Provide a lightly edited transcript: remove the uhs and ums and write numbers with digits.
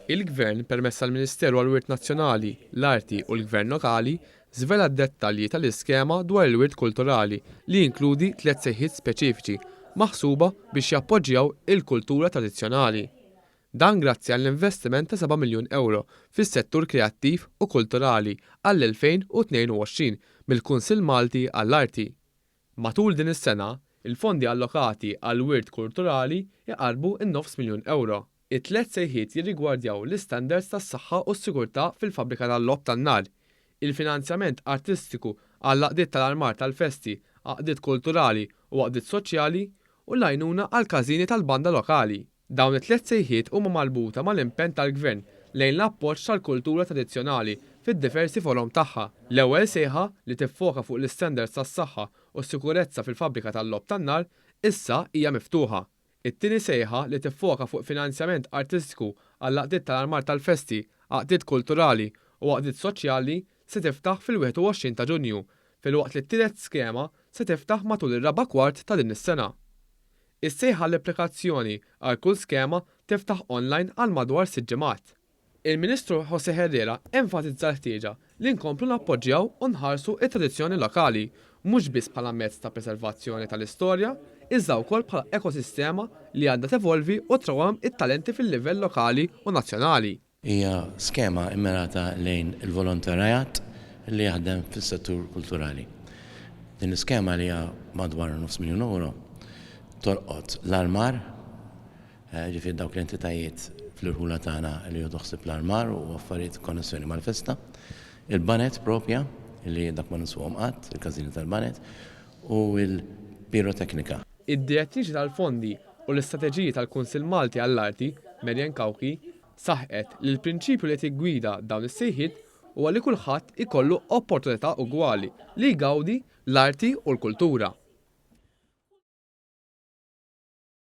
Il-Gvern, permezz tal-Ministeru għall-Wirt Nazzjonali, l-Arti u l-Gvern Lokali, żvela d-dettalji tal-iskema dwar il-wirt kulturali li jinkludi tliet sejħiet speċifiċi maħsuba biex jappoġġjaw il-kultura tradizzjonali. Dan grazzi għall-investiment ta' seba' miljun ewro fis-settur kreattiv u kulturali għall-2022 mill-Kunsill Malti għall-Arti. Matul din is-sena, il-fondi allokati għall-wirt kulturali jqarrbu n-nofs miljun ewro. It-tliet sejħiet jirrigwardjaw l-istandards tas-saħħa u s-sigurtà fil-fabbrika tal-logħob tan-nar, il-finanzjament artistiku għall-għaqdiet tal-armar tal-festi, għaqdiet kulturali u għaqdiet soċjali, u l-għajnuna għall-każini tal-banda lokali. Dawn it-tliet sejħiet huma marbuta mal-impenn tal-Gvern lejn l-appoġġ tal-kultura tradizzjonali fid-diversi forom tagħha. L-ewwel sejħa, li tiffoka fuq l-istandards tas-saħħa u s-sikurezza fil-fabbrika tal-logħob tan-nar, issa hija miftuħa. It-tieni sejħa, li tiffoka fuq finanzjament artistiku għall-għaqdiet tal-armar tal-festi, għaqdiet kulturali u għaqdiet soċjali, se tiftaħ fil-21 ta' Ġunju, filwaqt li t-tielet skema se tiftaħ matul ir-raba' kwart ta' din is-sena. Is-sejħa għall-applikazzjoni għal kull skema tiftaħ online għal madwar sitt ġimgħat. Il-Ministru José Herrera enfasizza l-ħtieġa li nkomplu nappoġġjaw u nħarsu t-tradizzjoni lokali, mhux biss bħala mezz ta' preservazzjoni tal-istorja, iżda wkoll bħala ekosistema li għandha tevolvi u trawwem it-talenti fil-livell lokali u nazzjonali. Hija skema mmirata lejn il-volontarjat li jaħdem fis-settur kulturali. Din l-iskema li hija madwar nofs miljun ewro tolqot l-armar, jiġifieri dawk l-entitajiet fl-irħula tagħna li jieħdu ħsieb l-armar u affarijiet konnessjoni mal-festa, il-baned propja li dak ma ninsuhom qatt, il-każini tal-baned, u l-piroteknika. Id-Direttriċi tal-Fondi u l-Istrateġiji tal-Kunsill Malti għall-Arti, Marianne Cauchi, Saħqet li l-prinċipju li qed jiggwida dawn is-sejħiet huwa li kulħadd ikollu opportunità ugwali li jgawdi l-arti u l-kultura.